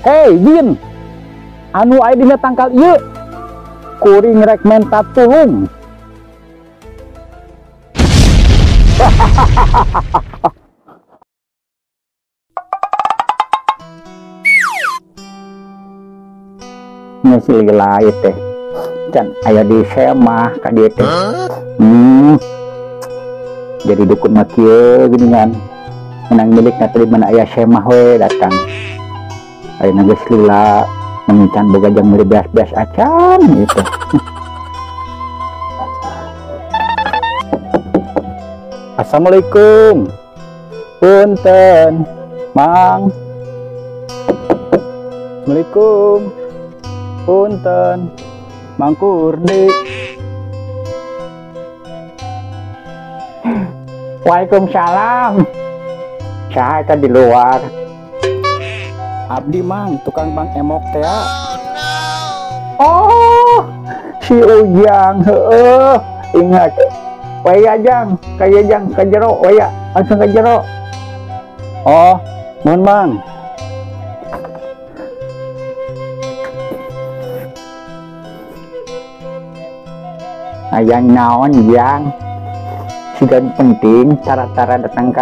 Hei jin, anu aya dina tangkal ieu kuring rek menta tulung. Geus lila ieu teh. Can aya di semah ka dieu teh. Jadi dukun mah kieu geuningan. Menang milikna teh di mana aya semah we datang. Ayeuna geus lila mengincan boga jang meuli beas-beas acan gitu. Assalamualaikum. Punten, Mang. Assalamualaikum. Punten, Mang Kurdi. Waalaikumsalam. Saya tadi di luar. Abdi Mang, tukang Bang Emok teh. Oh, si Ujang, heeh, ingat. Waya jang, kaya jang, ka jero, waya, langsung ka jero. Oh, mohon Mang. Aya naon jang? Sigan penting cara-cara datang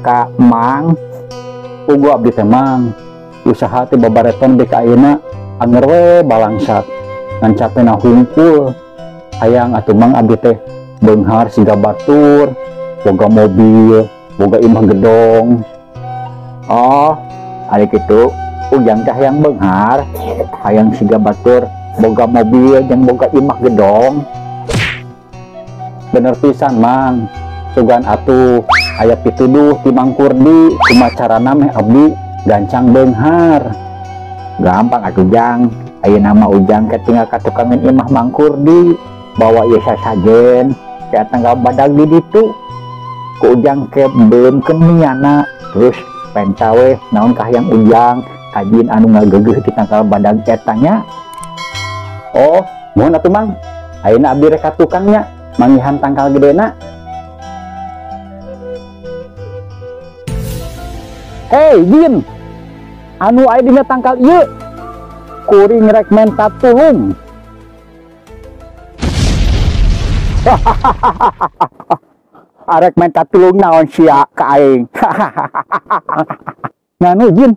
ka Mang. Ugu abdi teh Mang. Usaha teh babareton di ka ayeuna anger we balangsak. Ngan capena hungkul. Hayang atuh Mang abdi teh beunghar siga batur, boga mobil, boga imah gedong. Oh, ari kitu Ujang teh hayang beunghar, hayang siga batur, boga mobil jeung boga imah gedong. Bener pisan Mang, sugan atuh aya pituduh ti Mang Kurdi, kumaha carana meh abdi gancang beunghar. Gampang atuh Jang, ayeuna mah Ujang ke tinggal ka tukangan imah Mang Kurdi, bawa ieu sasajen, ke tanggal badag di ditu. Ku Ujang ke beuleumkeun miana, terus penca we naon kahayang Ujang, kajin anu ngageugeuh di tanggal badag eta nya. Oh, mohon atuh Mang, ayeuna abdi rek ka tukangnya. Mangihan tangkal gedena. Hei jin, anu aya dina tangkal ieu kuring rek menta tulung. Arek menta tulung naon sia ka aing. Nganu jin,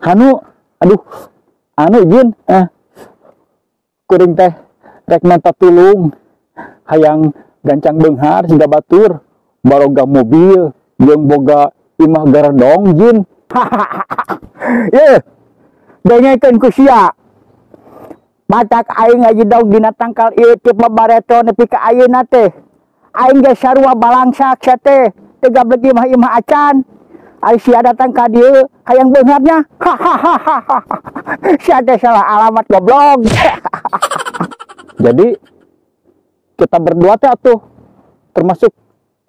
anu, aduh, anu jin, kuring teh rek menta tulung. Hayang gancang beunghar siga batur, baroga mobil jeung boga imah gardong jin. Ye, dengekeun ku sia. Matak aing ngajidog dina tangkal ieu teh babareto nepi ka ayeuna teh. Aing ge sarua balangsak sia teh, teu gablek imah-imah acan. Ari sia datang ka dieu hayang beungharnya. Sia teh salah alamat goblok. Jadi kita berdua teh atuh termasuk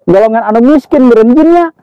golongan anu miskin meureun jinnya.